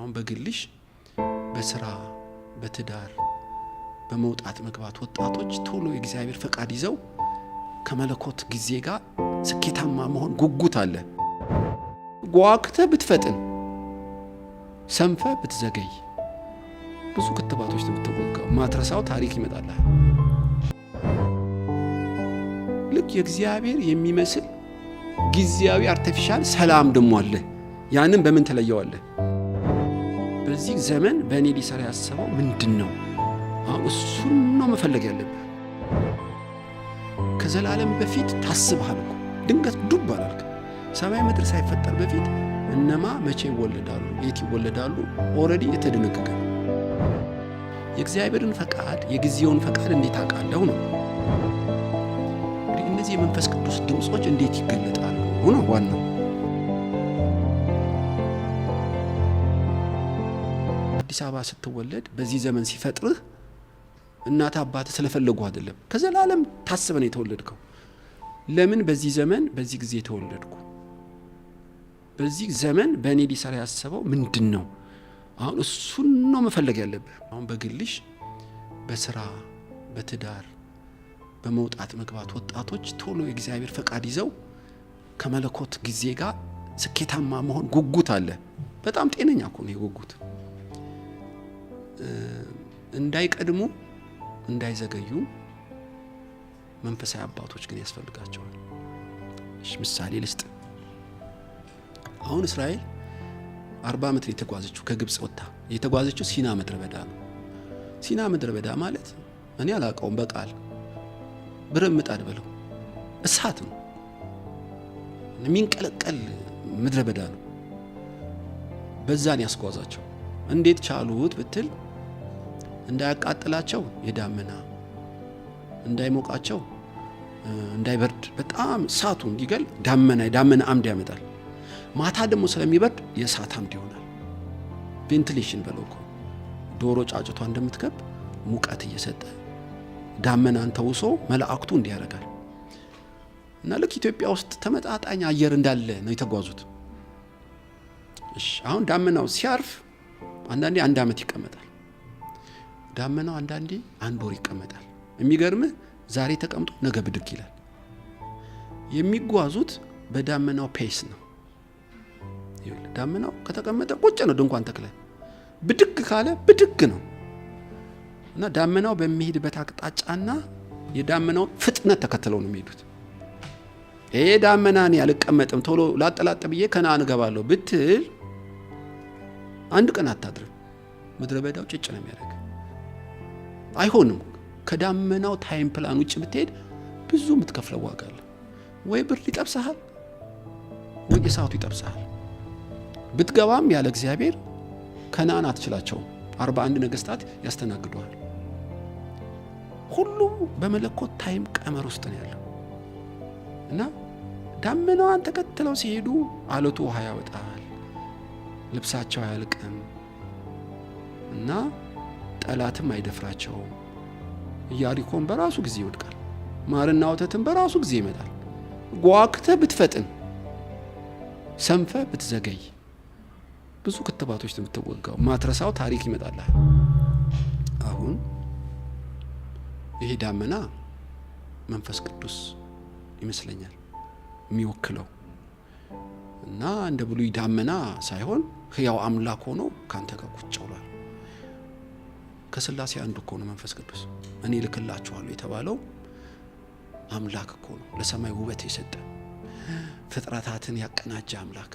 አሁን በግልሽ፣ በስራ፣ በትዳር፣ በመውጣት መግባት ወጣቶች ቶሎ የእግዚአብሔር ፈቃድ ይዘው ከመለኮት ጊዜ ጋር ስኬታማ መሆን ጉጉት አለ። ጓግተህ ብትፈጥን፣ ሰንፈህ ብትዘገይ ብዙ ክትባቶች ነው የምትወጋው። ማትረሳው ታሪክ ይመጣልሃል። ልክ የእግዚአብሔር የሚመስል ጊዜያዊ artificial ሰላም ደሞ አለ። ያንን በምን ትለየዋለህ? በዚህ ዘመን በእኔ ሊሰራ ያሰበው ምንድን ነው? አሁን እሱን ነው መፈለግ ያለብህ። ከዘላለም በፊት ታስበሃል እኮ፣ ድንገት ዱብ አላልክ። ሰማይ ምድር ሳይፈጠር በፊት እነማ መቼ ይወለዳሉ፣ የት ይወለዳሉ፣ already የተደነገገ ነው። የእግዚአብሔርን ፈቃድ፣ የጊዜውን ፈቃድ እንዴት አውቃለሁ ነው። እንግዲህ እነዚህ የመንፈስ ቅዱስ ድምፆች እንዴት ይገለጣሉ ነው ዋናው። አዲስ አበባ ስትወለድ፣ በዚህ ዘመን ሲፈጥርህ እናት አባትህ ስለፈለጉ አይደለም። ከዘላለም ታስበህ ነው የተወለድከው። ለምን በዚህ ዘመን በዚህ ጊዜ ተወለድኩ? በዚህ ዘመን በእኔ ሊሰራ ያሰበው ምንድን ነው? አሁን እሱን ነው መፈለግ ያለብህ። አሁን በግልሽ፣ በስራ፣ በትዳር፣ በመውጣት መግባት ወጣቶች ቶሎ የእግዚአብሔር ፈቃድ ይዘው ከመለኮት ጊዜ ጋር ስኬታማ መሆን ጉጉት አለ። በጣም ጤነኛ እኮ ነው ጉጉት። እንዳይቀድሙ እንዳይዘገዩ መንፈሳዊ አባቶች ግን ያስፈልጋቸዋል። እሺ፣ ምሳሌ ልስጥ። አሁን እስራኤል 40 ዓመት ነው የተጓዘችው። ከግብፅ ወጥታ የተጓዘችው ሲና ምድረ በዳ ነው። ሲና ምድረ በዳ ማለት እኔ አላውቀውም፣ በቃል ብረት ምጣድ በለው፣ እሳት ነው፣ የሚንቀለቀል ምድረ በዳ ነው። በዛን ያስጓዛቸው እንዴት ቻሉት ብትል፣ እንዳያቃጥላቸው የዳመና፣ እንዳይሞቃቸው፣ እንዳይበርድ፣ በጣም እሳቱ እንዲገል ዳመና፣ የዳመና አምድ ያመጣል። ማታ ደግሞ ስለሚበርድ የእሳት አምድ ይሆናል። Ventilation በለው እኮ፣ ዶሮ ጫጭቷ እንደምትከብ ሙቀት እየሰጠ ዳመናን ተውሶ መላእክቱ እንዲህ ያደርጋል። እና ልክ ኢትዮጵያ ውስጥ ተመጣጣኝ አየር እንዳለ ነው የተጓዙት። እሺ፣ አሁን ዳመናው ሲያርፍ አንዳንዴ አንድ ዓመት ይቀመጣል። ዳመናው አንዳንዴ አንድ ወር ይቀመጣል። የሚገርምህ ዛሬ ተቀምጦ ነገ ብድግ ይላል። የሚጓዙት በዳመናው pace ነው። ዳመናው ከተቀመጠ ቁጭ ነው፣ ድንኳን ተክለ ብድግ ካለ ብድግ ነው። እና ዳመናው በሚሄድበት አቅጣጫና የዳመናውን ፍጥነት ተከትለው ነው የሚሄዱት። ይሄ ዳመና እኔ አልቀመጥም፣ ቶሎ ላጠላጥ ብዬ ከነአን እገባለሁ ብትል አንድ ቀን አታድርም። ምድረ በዳው ጭጭ ነው የሚያደርግ። አይሆንም። ከዳመናው time plan ውጭ ብትሄድ ብዙ የምትከፍለው ዋጋ አለ። ወይ ብርድ ይጠብሰሃል፣ ወይ እሳቱ ይጠብሰሃል። ብትገባም ያለ እግዚአብሔር ከነአን አትችላቸውም። 41 ነገስታት ያስተናግዱሃል። ሁሉም በመለኮት time ቀመር ውስጥ ነው ያለው። እና ዳመናዋን ተከትለው ሲሄዱ አለቱ ውሃ ያወጣል፣ ልብሳቸው አያልቅም እና ጠላትም አይደፍራቸውም። ኢያሪኮን በራሱ ጊዜ ይወድቃል። ማርና ወተትም በራሱ ጊዜ ይመጣል። ጓግተህ ብትፈጥን፣ ሰንፈህ ብትዘገይ ብዙ ክትባቶች የምትወጋው፣ ማትረሳው ታሪክ ይመጣልሃል። አሁን ይሄ ዳመና መንፈስ ቅዱስ ይመስለኛል የሚወክለው። እና እንደ ብሉይ ዳመና ሳይሆን ህያው አምላክ ሆኖ ከአንተ ጋር ቁጭ ብሏል። ከስላሴ አንዱ እኮ ነው መንፈስ ቅዱስ። እኔ ልክላችኋለሁ የተባለው አምላክ እኮ ነው። ለሰማይ ውበት የሰጠ፣ ፍጥረታትን ያቀናጀ አምላክ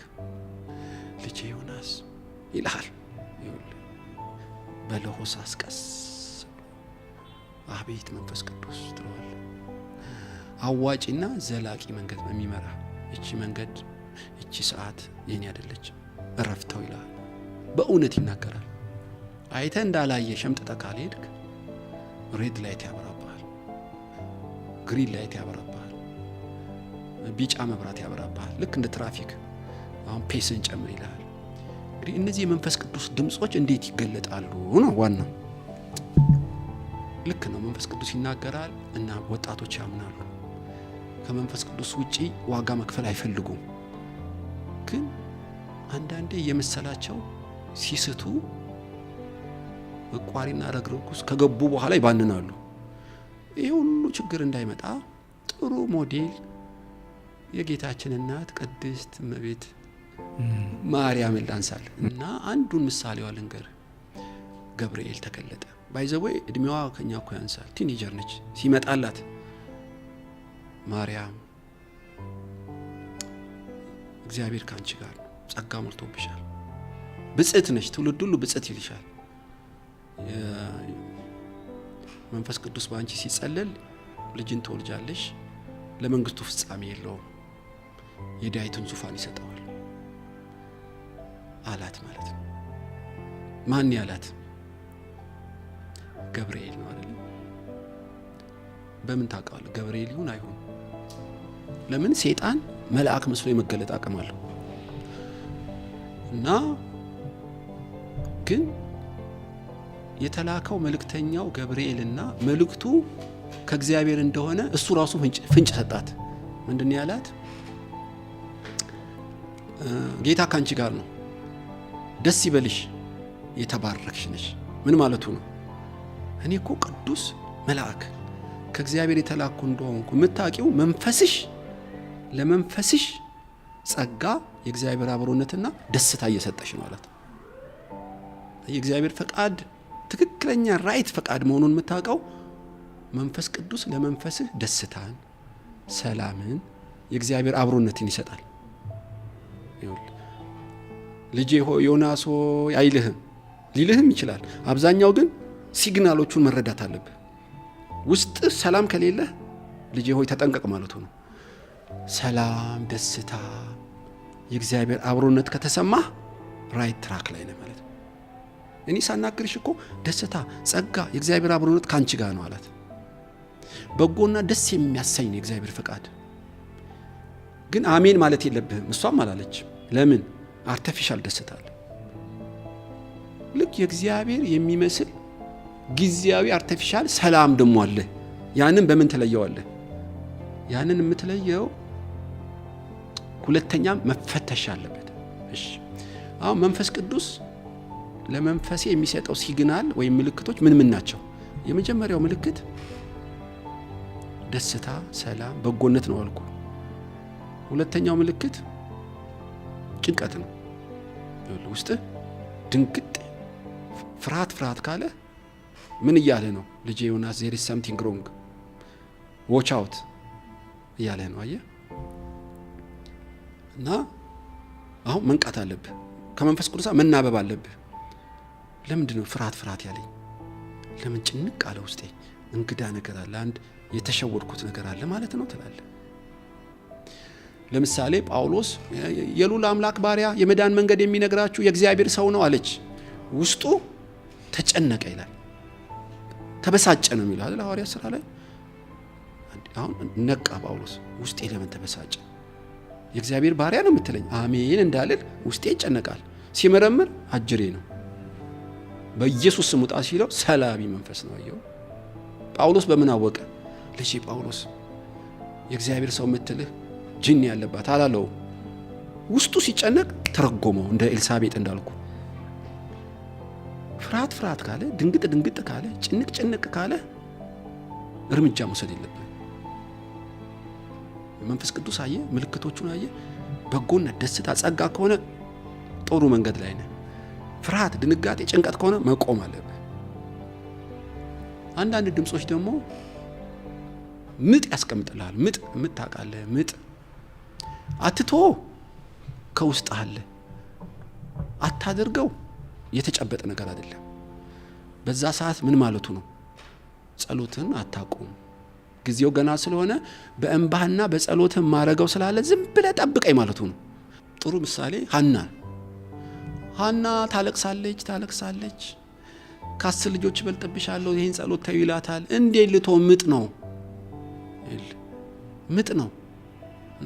ልጄ ዮናስ ይልሃል። በለሆሳስ ቀስ አቤት መንፈስ ቅዱስ ትለዋለህ። አዋጪና ዘላቂ መንገድ የሚመራ፣ እቺ መንገድ፣ እቺ ሰዓት የኔ አይደለች፣ እረፍተው ይልሃል። በእውነት ይናገራል። አይተ እንዳላየ ሸምጥጠህ ካልሄድክ red light ያበራብሃል፣ green light ያበራብሃል፣ ቢጫ መብራት ያበራብሃል። ልክ እንደ ትራፊክ አሁን pace ን ጨምር ይልሃል። እንግዲህ እነዚህ የመንፈስ ቅዱስ ድምፆች እንዴት ይገለጣሉ ነው ዋናው። ልክ ነው። መንፈስ ቅዱስ ይናገራል እና ወጣቶች ያምናሉ። ከመንፈስ ቅዱስ ውጪ ዋጋ መክፈል አይፈልጉም። ግን አንዳንዴ የመሰላቸው ሲስቱ እቋሪና ረግረግ ውስጥ ከገቡ በኋላ ይባንናሉ። ይህ ሁሉ ችግር እንዳይመጣ ጥሩ ሞዴል የጌታችን እናት ቅድስት እመቤት ማርያምን ላንሳል እና አንዱን ምሳሌዋ ልንገር። ገብርኤል ተገለጠ። By the way እድሜዋ ከኛ እኮ ያንሳል፣ teenager ነች። ሲመጣላት ማርያም እግዚአብሔር ከአንቺ ጋር ነው፣ ጸጋ ሞልቶብሻል፣ ብጽዕት ነሽ፣ ትውልድ ሁሉ ብጽዕት ይልሻል። መንፈስ ቅዱስ በአንቺ ሲጸለል ልጅን ትወልጃለሽ፣ ለመንግስቱ ፍጻሜ የለውም፣ የዳዊትን ዙፋን ይሰጠዋል አላት ማለት ነው። ማን ያላት? ገብርኤል ነው አይደለም? በምን ታውቃለህ? ገብርኤል ይሁን አይሁን? ለምን ሰይጣን መልአክ መስሎ የመገለጥ አቅም አለው። እና ግን የተላከው መልእክተኛው ገብርኤልና መልእክቱ ከእግዚአብሔር እንደሆነ እሱ ራሱ ፍንጭ ሰጣት። ምንድን ነው ያላት? ጌታ ካንቺ ጋር ነው፣ ደስ ይበልሽ፣ የተባረክሽ ነሽ። ምን ማለቱ ነው? እኔ እኮ ቅዱስ መልአክ ከእግዚአብሔር የተላኩ እንደሆንኩ የምታውቂው መንፈስሽ ለመንፈስሽ ጸጋ የእግዚአብሔር አብሮነትና ደስታ እየሰጠሽ ነው አላት። የእግዚአብሔር ፈቃድ ትክክለኛ right ፈቃድ መሆኑን የምታውቀው መንፈስ ቅዱስ ለመንፈስህ ደስታን፣ ሰላምን፣ የእግዚአብሔር አብሮነትን ይሰጣል። ልጄ ሆይ ዮናስ ሆይ አይልህም፣ ሊልህም ይችላል። አብዛኛው ግን signal ኦቹን መረዳት አለብህ። ውስጥ ሰላም ከሌለህ ልጄ ሆይ ተጠንቀቅ ማለቱ ነው። ሰላም፣ ደስታ፣ የእግዚአብሔር አብሮነት ከተሰማህ right track ላይ ነህ ማለት ነው። እኔ ሳናግርሽ እኮ ደስታ፣ ጸጋ፣ የእግዚአብሔር አብሮነት ከአንቺ ጋር ነው አላት። በጎና ደስ የሚያሰኝ ነው የእግዚአብሔር ፈቃድ። ግን አሜን ማለት የለብህም። እሷም አላለች። ለምን? Artificial ደስታ አለ። ልክ የእግዚአብሔር የሚመስል ጊዜያዊ artificial ሰላም ደሞ አለ። ያንን በምን ትለየዋለህ? ያንን የምትለየው ሁለተኛም መፈተሽ አለበት። እሺ አሁን መንፈስ ቅዱስ ለመንፈሴ የሚሰጠው signal ወይም ምልክቶች ምን ምን ናቸው? የመጀመሪያው ምልክት ደስታ፣ ሰላም፣ በጎነት ነው አልኩ። ሁለተኛው ምልክት ጭንቀት ነው። ውስጥህ ድንግጥ ፍርሃት ፍርሃት ካለ ምን እያለ ነው? ልጄ ዮናስ there is something wrong, watch out እያለ ነው። አየህ። እና አሁን መንቃት አለብህ። ከመንፈስ ቅዱስ መናበብ አለብህ። ለምንድን ነው ፍርሃት ፍርሃት ያለኝ? ለምን ጭንቅ አለ ውስጤ? እንግዳ ነገር አለ፣ አንድ የተሸወድኩት ነገር አለ ማለት ነው ትላለህ። ለምሳሌ ጳውሎስ የልዑል አምላክ ባሪያ የመዳን መንገድ የሚነግራችሁ የእግዚአብሔር ሰው ነው አለች። ውስጡ ተጨነቀ ይላል፣ ተበሳጨ ነው የሚለው አይደል ሐዋርያት ሥራ ላይ። አሁን ነቃ ጳውሎስ። ውስጤ ለምን ተበሳጨ? የእግዚአብሔር ባሪያ ነው የምትለኝ አሜን እንዳልል ውስጤ ይጨነቃል። ሲመረምር አጅሬ ነው። በኢየሱስ ስም ውጣ ሲለው ሰላቢ መንፈስ ነው። አየው። ጳውሎስ በምን አወቀ? ልጄ ጳውሎስ የእግዚአብሔር ሰው የምትልህ ጅን ያለባት አላለው። ውስጡ ሲጨነቅ ተረጎመው፣ እንደ ኤልሳቤጥ እንዳልኩ። ፍርሃት ፍርሃት ካለ፣ ድንግጥ ድንግጥ ካለ፣ ጭንቅ ጭንቅ ካለ እርምጃ መውሰድ የለብህም። መንፈስ ቅዱስ አየ፣ ምልክቶቹን አየ። በጎነት፣ ደስታ፣ ጸጋ ከሆነ ጥሩ መንገድ ላይ ነህ። ፍርሃት፣ ድንጋጤ፣ ጭንቀት ከሆነ መቆም አለብህ። አንዳንድ ድምፆች ደግሞ ምጥ ያስቀምጥልሃል። ምጥ ምጥ ታውቃለህ? ምጥ አትቶ ከውስጥ አለ። አታድርገው የተጨበጠ ነገር አይደለም። በዛ ሰዓት ምን ማለቱ ነው? ጸሎትን አታቁም። ጊዜው ገና ስለሆነ በእንባህና በጸሎትህ ማረገው ስላለ ዝም ብለህ ጠብቀኝ ማለቱ ነው። ጥሩ ምሳሌ ሀና ሀና ታለቅሳለች ታለቅሳለች። ከ10 ልጆች እበልጥብሻለሁ ይህን ጸሎት ተይው ይላታል። እንዴት ልቶ ምጥ ነው ምጥ ነው።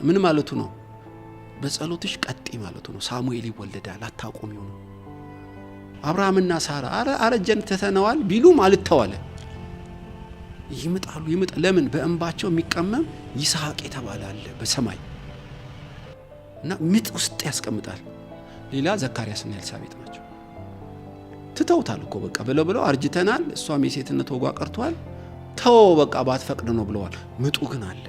ምን ማለቱ ነው? በጸሎትሽ ቀጤ ማለቱ ነው። ሳሙኤል ይወለዳል አታቆሚው ነው። አብርሃምና ሳራ አረ አረጀን ትተነዋል ቢሉም አልተዋለ። ይምጣሉ ይምጣ። ለምን? በእንባቸው የሚቀመም ይስሐቅ የተባለ አለ በሰማይ እና ምጥ ውስጥ ያስቀምጣል። ሌላ ዘካርያስና ኤልሳቤጥ ናቸው። ትተውታል እኮ በቃ ብለው ብለው አርጅተናል፣ እሷም የሴትነት ወጓ ቀርቷል፣ ተወው በቃ ባትፈቅድ ነው ብለዋል። ምጡ ግን አለ፣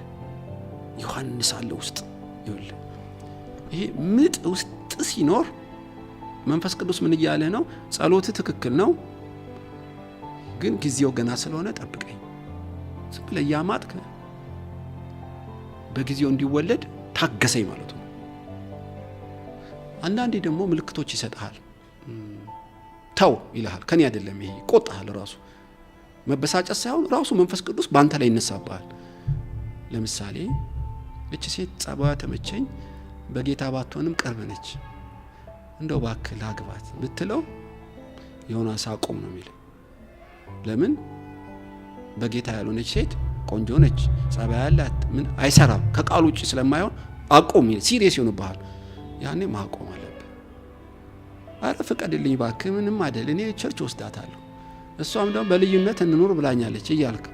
ዮሐንስ አለ ውስጥ። ይኸውልህ ይሄ ምጥ ውስጥ ሲኖር መንፈስ ቅዱስ ምን እያለ ነው? ጸሎት ትክክል ነው፣ ግን ጊዜው ገና ስለሆነ ጠብቀኝ። ዝም ብለህ እያማጥክ በጊዜው እንዲወለድ ታገሰኝ ማለቱ ነው። አንዳንዴ ደግሞ ምልክቶች ይሰጥሃል። ተው ይልሃል። ከኔ አይደለም ይሄ፣ ይቆጣሃል። ራሱ መበሳጨት ሳይሆን ራሱ መንፈስ ቅዱስ በአንተ ላይ ይነሳብሃል። ለምሳሌ እች ሴት ጸባዋ ተመቸኝ፣ በጌታ ባትሆንም ቅርብ ነች፣ እንደው እባክህ ላግባት ብትለው ዮናስ አቁም ነው የሚል። ለምን? በጌታ ያልሆነች ሴት ቆንጆ ነች፣ ጸባይ ያላት ምን አይሰራም፣ ከቃሉ ውጭ ስለማይሆን አቁም፣ serious ይሆንብሃል። ያኔ ማቆም አለብህ። አረ ፍቀድልኝ እባክህ፣ ምንም አይደል፣ እኔ church ወስዳታለሁ፣ እሷም ደግሞ በልዩነት እንኑር ብላኛለች እያልክ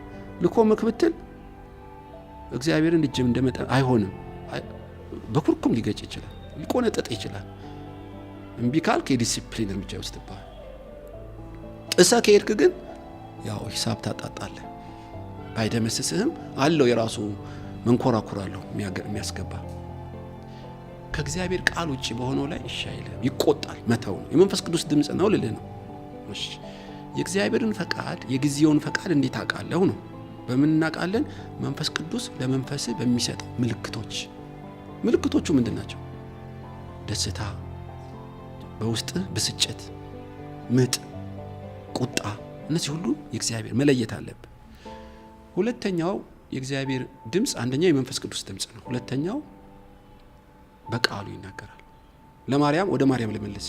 ልኮ ምክ ብትል እግዚአብሔርን እጅም እንደመጠ አይሆንም። በኩርኩም ሊገጭ ይችላል፣ ሊቆነጠጥ ይችላል። እምቢ ካልክ የዲሲፕሊን እርምጃ ይወስድብሃል። ጥሰህ ከሄድክ ግን ያው ሂሳብ ታጣጣለህ። ባይደመስስህም አለው የራሱ መንኮራኩር አለው የሚያስገባ። ከእግዚአብሔር ቃል ውጭ በሆነው ላይ እሺ አይልህም፣ ይቆጣል። መተው ነው፣ የመንፈስ ቅዱስ ድምፅ ነው ልልህ ነው። እሺ የእግዚአብሔርን ፈቃድ የጊዜውን ፈቃድ እንዴት አውቃለሁ ነው። በምን እናውቃለን? መንፈስ ቅዱስ ለመንፈስ በሚሰጥ ምልክቶች። ምልክቶቹ ምንድን ናቸው? ደስታ፣ በውስጥህ ብስጭት፣ ምጥ፣ ቁጣ፣ እነዚህ ሁሉ የእግዚአብሔር መለየት አለብህ። ሁለተኛው የእግዚአብሔር ድምፅ፣ አንደኛው የመንፈስ ቅዱስ ድምፅ ነው። ሁለተኛው በቃሉ ይናገራል። ለማርያም ወደ ማርያም ልመልስ።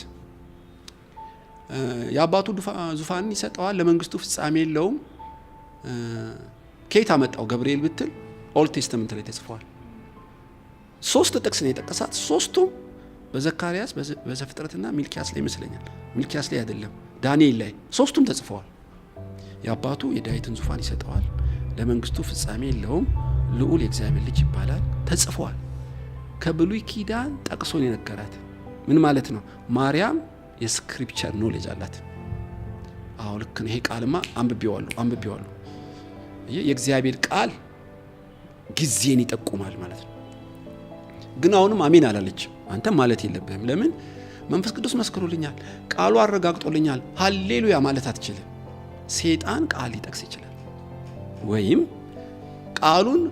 የአባቱ ዙፋንን ይሰጠዋል፣ ለመንግስቱ ፍጻሜ የለውም። ከየት አመጣው ገብርኤል ብትል Old Testament ላይ ተጽፏል። 3 ጥቅስ ነው የጠቀሳት። 3ቱም በዘካርያስ በዘፍጥረትና ሚልኪያስ ላይ ይመስለኛል። ሚልኪያስ ላይ አይደለም፣ ዳንኤል ላይ 3ቱም ተጽፈዋል። የአባቱ የዳዊትን ዙፋን ይሰጠዋል፣ ለመንግስቱ ፍጻሜ የለውም፣ ልዑል የእግዚአብሔር ልጅ ይባላል ተጽፏል። ከብሉይ ኪዳን ጠቅሶ ነው የነገራት። ምን ማለት ነው? ማርያም የ scripture knowledge አላት። አዎ ልክ ነው፣ ይሄ ቃልማ አንብቤዋለሁ። የእግዚአብሔር ቃል ጊዜን ይጠቁማል ማለት ነው። ግን አሁንም አሜን አላለችም። አንተም ማለት የለብህም። ለምን? መንፈስ ቅዱስ መስክሮልኛል፣ ቃሉ አረጋግጦልኛል፣ ሃሌሉያ ማለት አትችልም። ሰይጣን ቃል ሊጠቅስ ይችላል፣ ወይም ቃሉን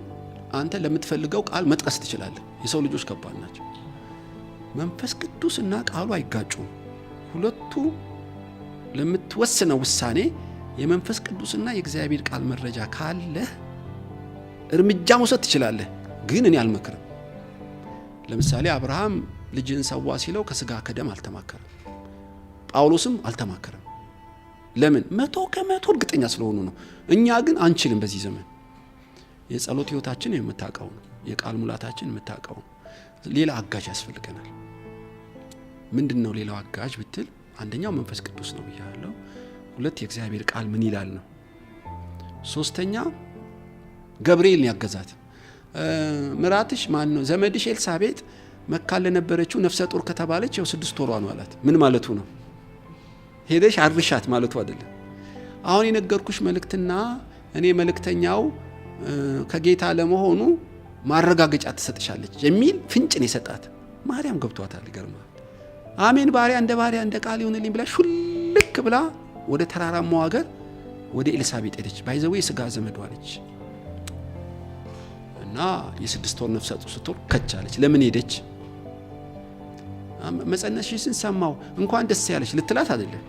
አንተ ለምትፈልገው ቃል መጥቀስ ትችላለህ። የሰው ልጆች ከባድ ናቸው። መንፈስ ቅዱስ እና ቃሉ አይጋጩም። ሁለቱ ለምትወስነው ውሳኔ የመንፈስ ቅዱስና የእግዚአብሔር ቃል መረጃ ካለህ እርምጃ መውሰድ ትችላለህ። ግን እኔ አልመክርም። ለምሳሌ አብርሃም ልጅን ሰዋ ሲለው ከስጋ ከደም አልተማከረም። ጳውሎስም አልተማከረም። ለምን? 100% እርግጠኛ ስለሆኑ ነው። እኛ ግን አንችልም። በዚህ ዘመን የጸሎት ህይወታችን የምታውቀው ነው። የቃል ሙላታችን የምታውቀው ነው። ሌላ አጋዥ ያስፈልገናል። ምንድነው ሌላው አጋዥ ብትል፣ አንደኛው መንፈስ ቅዱስ ነው ብያለሁ። 2 የእግዚአብሔር ቃል ምን ይላል ነው። 3ኛ ገብርኤል ነው ያገዛት። ምራትሽ ማን ነው? ዘመድሽ ኤልሳቤጥ መካን ለነበረችው ነፍሰ ጡር ከተባለች ያው 6 ወሯ ነው አላት። ምን ማለቱ ነው? ሄደሽ አርሻት ማለቱ አይደለም። አሁን የነገርኩሽ መልእክትና እኔ መልእክተኛው ከጌታ ለመሆኑ ማረጋገጫ ትሰጥሻለች የሚል ፍንጭ ነው የሰጣት። ማርያም ገብቷታል። ይገርማል። አሜን ባሪያ እንደ ባሪያ እንደ ቃል ይሁንልኝ ብላ ሹልክ ብላ ወደ ተራራማው ሀገር ወደ ኤልሳቤጥ ሄደች። by the way የስጋ ዘመዷ ነች እና የ6 ወር ነፍሰ ጡር ስትሆን ከቻለች። ለምን ሄደች? መጸነስሽን ሰማሁ እንኳን ደስ ያለሽ ልትላት አይደለም።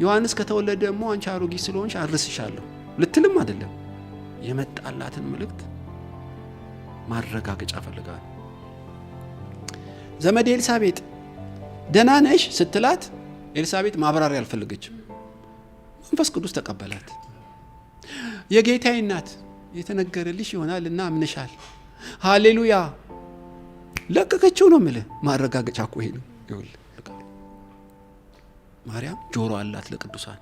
ዮሐንስ ከተወለደ ደግሞ አንቺ አሮጊት ስለሆንሽ አርስሻለሁ ልትልም አይደለም። የመጣላትን መልእክት ማረጋገጫ ፈልጋ ነው። ዘመዴ ኤልሳቤጥ ደህና ነሽ ስትላት ኤልሳቤጥ ማብራሪያ አልፈለገችም። መንፈስ ቅዱስ ተቀበላት። የጌታዬ እናት የተነገረልሽ ይሆናል እና አምነሻል፣ ሃሌሉያ። ለቀቀችው ነው የምልህ። ማረጋገጫ እኮ ይሄ ነው። ይኸውልህ ማርያም ጆሮ አላት ለቅዱሳን።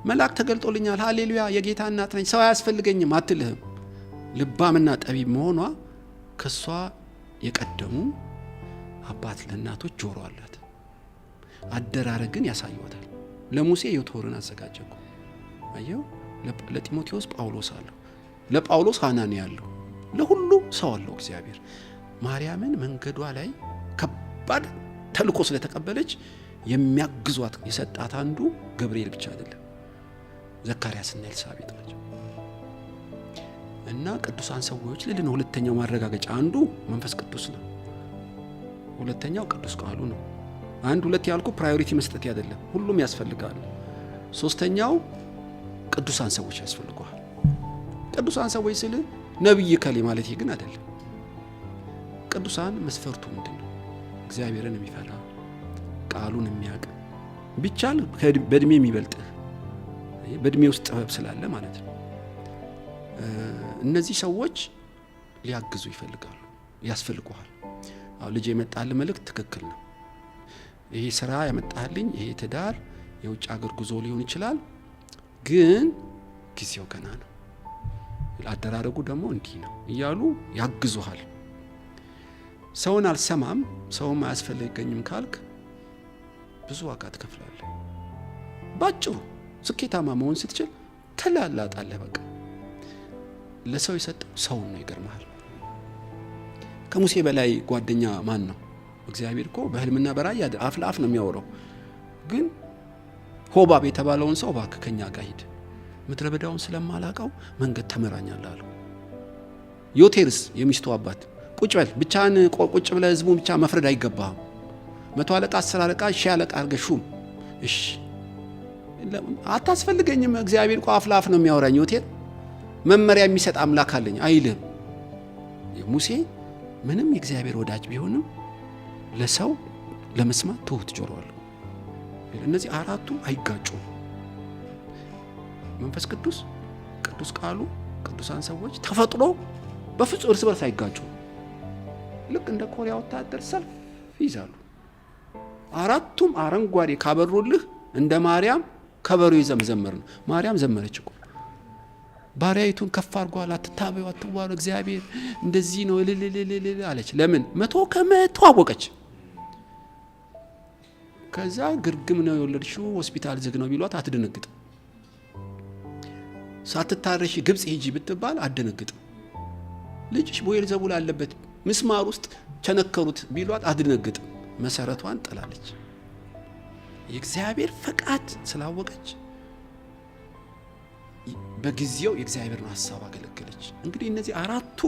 መልአክ ተገልጦልኛል፣ ሃሌሉያ፣ የጌታ እናት ነኝ፣ ሰው አያስፈልገኝም አትልህም። ልባምና ጠቢብ መሆኗ ከሷ የቀደሙ አባት ለእናቶች ጆሮ አላት። አደራረግን ያሳዩታል። ለሙሴ ዮቶርን አዘጋጀ እኮ አየው። ለጢሞቴዎስ ጳውሎስ አለው፣ ለጳውሎስ ሐናንያ አለው፣ ለሁሉ ሰው አለው እግዚአብሔር። ማርያምን መንገዷ ላይ ከባድ ተልኮ ስለተቀበለች የሚያግዟት የሰጣት አንዱ ገብርኤል ብቻ አይደለም፣ ዘካርያስና ኤልሳቤጥ ናቸው። እና ቅዱሳን ሰዎች ልል ነው። ሁለተኛው ማረጋገጫ አንዱ መንፈስ ቅዱስ ነው። ሁለተኛው ቅዱስ ቃሉ ነው። አንድ ሁለት ያልኩ priority መስጠት አይደለም፣ ሁሉም ያስፈልጋል። ሶስተኛው ቅዱሳን ሰዎች ያስፈልገዋል። ቅዱሳን ሰዎች ስል ነብይ ከሌ ማለት ግን አይደለም። ቅዱሳን መስፈርቱ ምንድን ነው? እግዚአብሔርን የሚፈራ፣ ቃሉን የሚያውቅ፣ ቢቻል በእድሜ የሚበልጥህ፣ በእድሜ ውስጥ ጥበብ ስላለ ማለት ነው። እነዚህ ሰዎች ሊያግዙ ይፈልጋሉ፣ ያስፈልጉሃል። አዎ ልጅ የመጣልህ መልእክት ትክክል ነው። ይሄ ስራ ያመጣልኝ፣ ይሄ ትዳር፣ የውጭ ሀገር ጉዞ ሊሆን ይችላል፣ ግን ጊዜው ገና ነው፣ አደራረጉ ደግሞ እንዲህ ነው እያሉ ያግዙሃል። ሰውን አልሰማም፣ ሰውም አያስፈልገኝም ካልክ ብዙ ዋጋ ትከፍላለህ። ባጭሩ ስኬታማ መሆን ስትችል ትላላጣለህ። በቃ ለሰው የሰጠው ሰውን ነው። ይገርምሃል። ከሙሴ በላይ ጓደኛ ማን ነው? እግዚአብሔር እኮ በህልምና በራእይ አፍ ለአፍ ነው የሚያወራው። ግን ሆባብ የተባለውን ሰው እባክህ ከኛ ጋር ሂድ፣ ምድረ በዳውን ስለማላቀው መንገድ ተመራኛለህ አለው። ዮቴርስ የሚስቱ አባት ቁጭ በል ብቻህን ቁጭ ብለህ ህዝቡን ብቻ መፍረድ አይገባህም። 100 አለቃ፣ 10 አለቃ፣ 1000 አለቃ አድርገህ ሹም። እሺ አታስፈልገኝም፣ እግዚአብሔር እኮ አፍ ለአፍ ነው የሚያወራኝ፣ ዮቴር መመሪያ የሚሰጥ አምላክ አለኝ አይልህም። ሙሴ ምንም የእግዚአብሔር ወዳጅ ቢሆንም ለሰው ለመስማት ትሁት ጆሮ አለው። እነዚህ አራቱ አይጋጩም። መንፈስ ቅዱስ፣ ቅዱስ ቃሉ፣ ቅዱሳን ሰዎች፣ ተፈጥሮ በፍጹም እርስ በርስ አይጋጩም። ልክ እንደ ኮሪያ ወታደር ሰልፍ ይይዛሉ። አራቱም አረንጓዴ ካበሩልህ እንደ ማርያም ከበሮ ይዘህ መዘመር ነው። ማርያም ዘመረች እኮ፣ ባሪያይቱን ከፍ አድርጓል። አትታበዩ፣ አትዋሉ፣ እግዚአብሔር እንደዚህ ነው እልልልልል አለች። ለምን 100% አወቀች። ከዛ ግርግም ነው የወለድሽው፣ ሆስፒታል ዝግ ነው ቢሏት አትደነግጥም። ሳትታረሺ ግብፅ ሂጂ ብትባል አትደነግጥም። ልጅሽ ቤልዜቡል አለበት ምስማር ውስጥ ቸነከሩት ቢሏት አትደነግጥም። መሰረቷን ጥላለች። የእግዚአብሔር ፈቃድ ስላወቀች በጊዜው የእግዚአብሔርን ሀሳብ አገለገለች። እንግዲህ እነዚህ አራቱ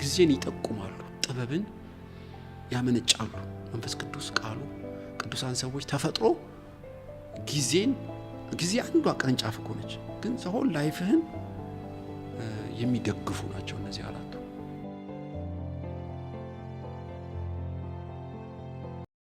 ጊዜን ይጠቁማሉ፣ ጥበብን ያመነጫሉ። መንፈስ ቅዱስ፣ ቃሉ፣ ቅዱሳን ሰዎች፣ ተፈጥሮ ጊዜን፣ ጊዜ አንዷ ቅርንጫፍ እኮ ነች፣ ግን ሰሆን life ህን የሚደግፉ ናቸው እነዚህ አራቱ።